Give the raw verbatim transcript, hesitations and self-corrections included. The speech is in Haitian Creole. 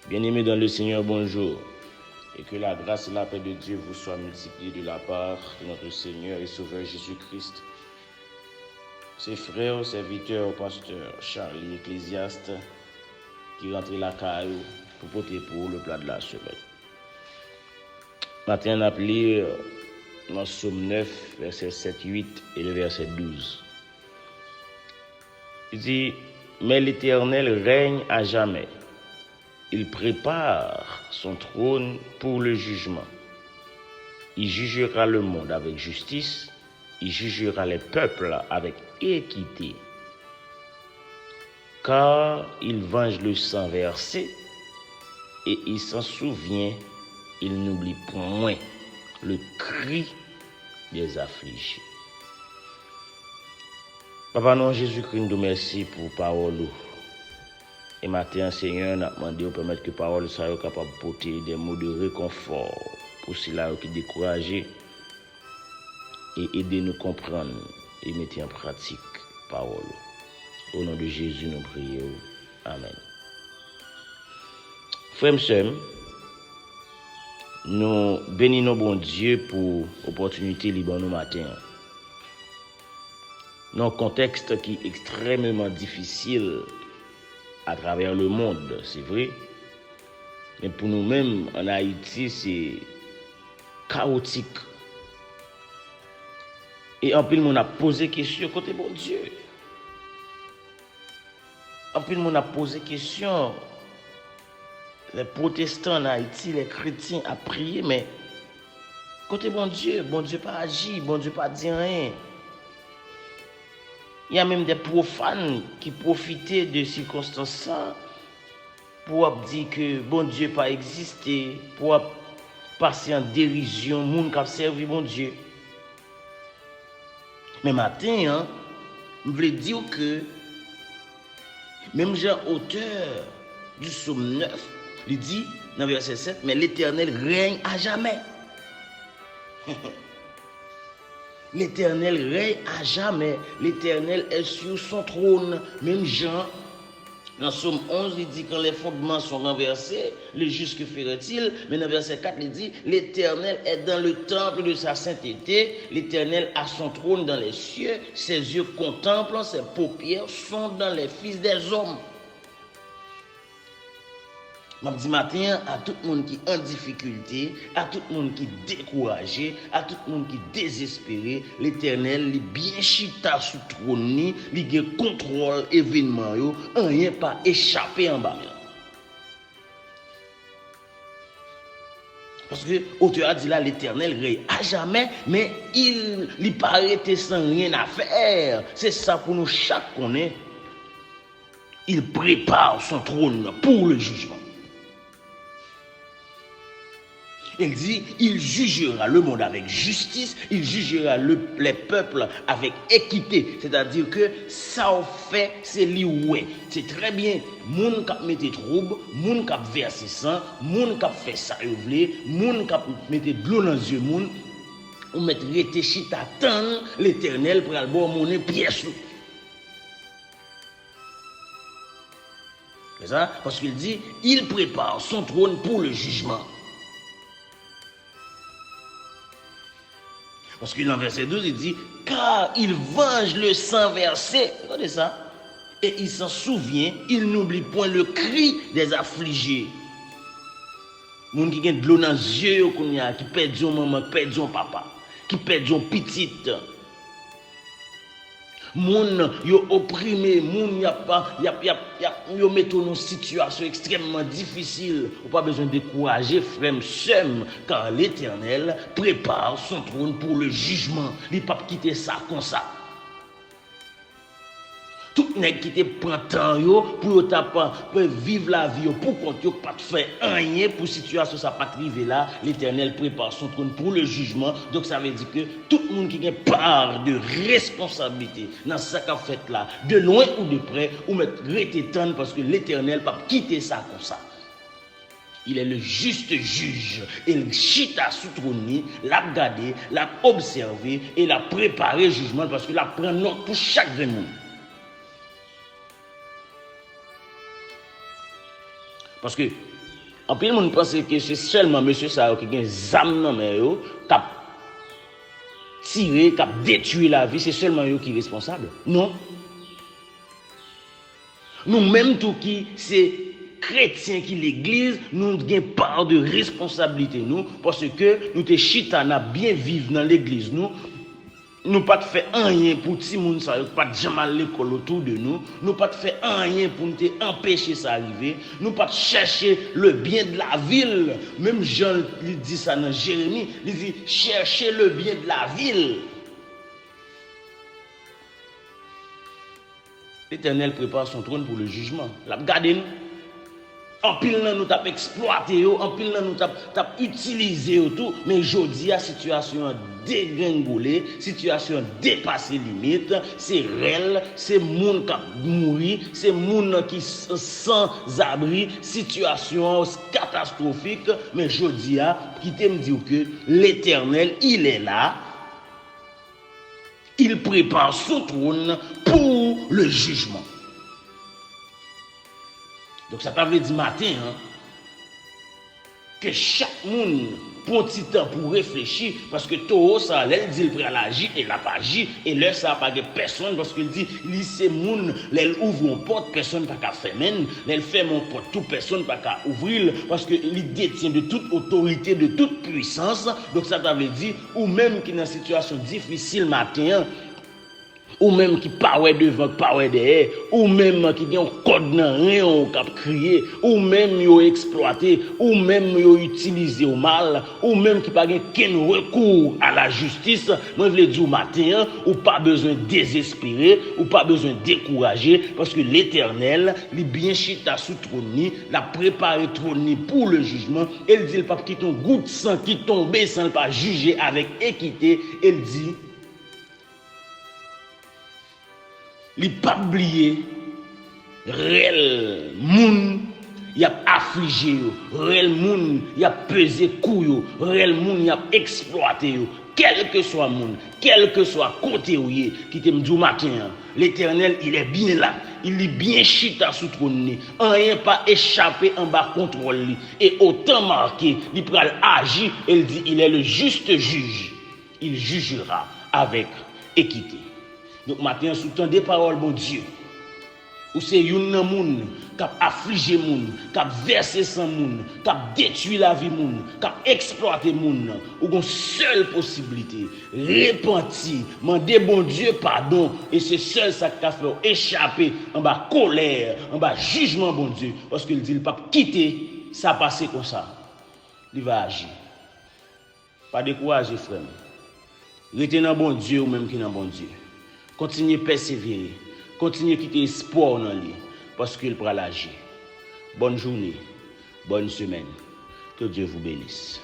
Bien-aimés dans le Seigneur, bonjour. Et que la grâce et la paix de Dieu vous soient multipliées de la part de notre Seigneur et Sauveur Jésus-Christ. Se frè w, sèvitè w, pastè Charlie Ecclésiaste, ki rantre lakay ou pou pote pou ou le plat de la semaine. Maten an, n ap li nan Sòm nèf, vèsè sèt, uit e le vèsè douz. Li di, Mais l'Éternel règne à jamais. Il prépare son trône pour le jugement. Il jugera le monde avec justice, il jugera les peuples avec équité. Car il venge le sang versé et il s'en souvient, il n'oublie point le cri des affligés. Papa, nan Jezikri, n di w mèsi pou pawòl ou. E maten an, Senyè, n ap mande w pèmèt ke pawòl sa yo kapab pote de mo de rekonfò pou sila yo ki dekouraje e ede nou konprann e mete an pratik pawòl ou. O non de Jezi, nou priye w. Amèn. Frè m, sè m, nou beni non Bondye pou opòtinite li ban nou maten an. Nan yon kontèks ki ekstrèmeman difisil atravè lemonn, se vre. Men pou nou menm, ann Ayiti, se kawotik. E anpil moun ap poze kesyon, kote Bondye? Anpil moun ap poze kesyon, lè pwotestan ann Ayiti, lè kretyen ap priye, men kote Bondye? Bondye pa aji, Bondye pa di anyen. Y a menm de pwofàn ki pwofite de sikonstans sa pou ap di ke Bondye pa egziste, pou ap pase an derizyon moun k ap sèvi Bondye. Men maten an, m vle di w ke menm jan otè du Sòm nèf, li di nan vèsè sèt, mais l'Éternel règne à jamais. L'Éternel règne à jamais. L'Éternel est sur son trône. Menm jan, nan Sòm onz, li di, quand les fondements sont renversés, le juste que fera-t-il? Men nan vèsè kat, li di, l'Éternel est dans le temple de sa sainteté, l'Éternel a son trône dans les cieux, ses yeux contemplent, ses paupières sont dans les fils des hommes. M ap di maten an a tout moun ki an difikilte, a tout moun ki dekouraje, a tout moun ki dezespere, Letènèl, li byen chita sou twòn li, li gen kontwòl evènman yo, anyen pa echape anba men l. Paske otè a di la, Letènèl règne à jamais, men il, li pa rete sans rien à faire. Se sa pou nou chak konnen. Il prépare son trône pour le jugement. Il dit, il jugera le monde avec justice, il jugera le, les peuples avec équité. C'est-à-dire que sa w fè, se li w wè. Se trè byen, moun k ap mete twoub, moun k ap vèse san, moun k ap fè sa yo vle, moun k ap mete dlo nan zye moun, ou mèt rete chita tann Letènèl pral ba w monnen pyès ou. C'est ça? Parce qu'il dit, il prépare son trône pour le jugement. Paske nan vèsè douz, li di, car il venge le sang versé. Gade sa. Et il s'en souvient, il n'oublie point le cri des affligés. Moun ki gen dlo nan zye yo kounye a, ki pèdi yon manman, ki pèdi yon papa, ki pèdi yon pitit. Moun yo oprime, moun y ap, y ap, y ap, y ap, yo mete w nan yon sitiyasyon ekstrèmman difisil. Ou pa bezwen dekouraje, frè m, sè m, car l'Éternel prépare son trône pour le jugement. Li p ap kite sa konsa. Tout nèg ki te pran tan yo pou yo t ap, euh, viv lavi yo pou kont yo, k pa t fè anyen pou sitiyasyon sa pa t rive la, Letènèl prépare son trône pour le jugement. Donk, sa vle di ke tout moun ki gen pa de responsablite nan sa k ap fèt la, de lwen ou de prè, ou mèt rete tann, paske Letènèl p ap kite sa konsa. Il est le juste juge. E l chita sou twòn li, l ap gade, l ap obsève, e l ap prepare jijman l, paske l ap pran nòt pou chak grenn moun. Paske Anpil moun panse ke se sèlman mesye sa yo ki gen zam nan men yo, k ap tire, k ap detwi lavi, se sèlman yo ki responsab. Non. Nou menm tou ki se kretyen, ki legliz, nou gen pa de responsablite nou, paske nou te chita n ap byen viv nan legliz nou. Nou pa t fè anyen pou timoun sa yo ki pa t janm al lekòl otou de nou. Nou pa t fè anyen pou n te anpeche sa rive. Nou pa t chèche le bien de la ville. Menm jan li di sa nan Jeremi, li di, cherchez le bien de la ville. Letènèl prepare son trône pour le jugement. L ap gade n. Anpil nan nou t ap eksplwate yo, anpil nan nou t ap, t ap itilize yo tou, men jodi a, sitiyasyon an degrengole, sitiyasyon an depase limit, se rèl, se moun k ap mouri, se moun nan ki s-, sanzabri, sitiyasyon an katastwofik, men jodi a, kite m di w ke Letènèl, il est là. Il prépare son trône pour le jugement. Donk, sa ta vle di maten an, ke chak moun pran ti tan pou reflechi, paske towo sa a, lè l di l pral aji, e l ap aji, e lè sa a pa gen pèsonn, paske l di, li se moun, lè l ouvri yon pòt, pèsonn pa ka fèmen l, lè l fèmen yon pòt tou, pèsonn pa ka ouvri l, paske li detyen de tout otorite, de tout pwisans. Donk, sa ta vle di, ou menm ki nan sitiyasyon difisil maten an, ou menm ki pa wè devan, ki pa wè dèyè, ou menm ki gen yon kòd nan ren w k ap kriye, ou menm yo eksplwate, ou menm yo itilize w mal, ou menm ki pa gen kenn rekou a la jistis, mwen vle di w maten an, ou pa bezwen dezespere, ou pa bezwen dekouraje, paske Letènèl, li byen chita sou twòn li, l ap prepare twòn li pou le jijman, e l di l p ap kite yon gout san ki tonbe san l pa jije avèk ekite, e l di, li p ap bliye rèl moun y ap aflije yo, rèl moun y ap peze kou yo, rèl moun y ap eksplwate yo, kèlkeswa moun, kèlkeswa kote w ye, kite m di w maten an, Letènèl, il est bien là, li byen chita sou twòn li, anyen pa echape anba kontwòl li, e otan make, li pral aji, e l di, il est le juste juge. Il jugera avec équité. Donk, maten an, si w tande pawòl Bondye, ou se youn nan moun k ap aflije moun, k ap vèse san moun, k ap detwi lavi moun, k ap eksplwate moun, ou gon sèl posiblite, repanti, mande Bondye padon, e se sèl sa k ka fè w echape anba kolè, anba jijman Bondye, paske l di l p ap kite sa pase konsa. Li va aji. Pa dekouraje, frè m. Rete nan Bondye, ou menm ki nan Bondye. Kontinye pèsevere. Kontinye kite espwa w nan li, paske l pral aji. Bòn jounen, bòn semèn. Que Dieu vous bénisse.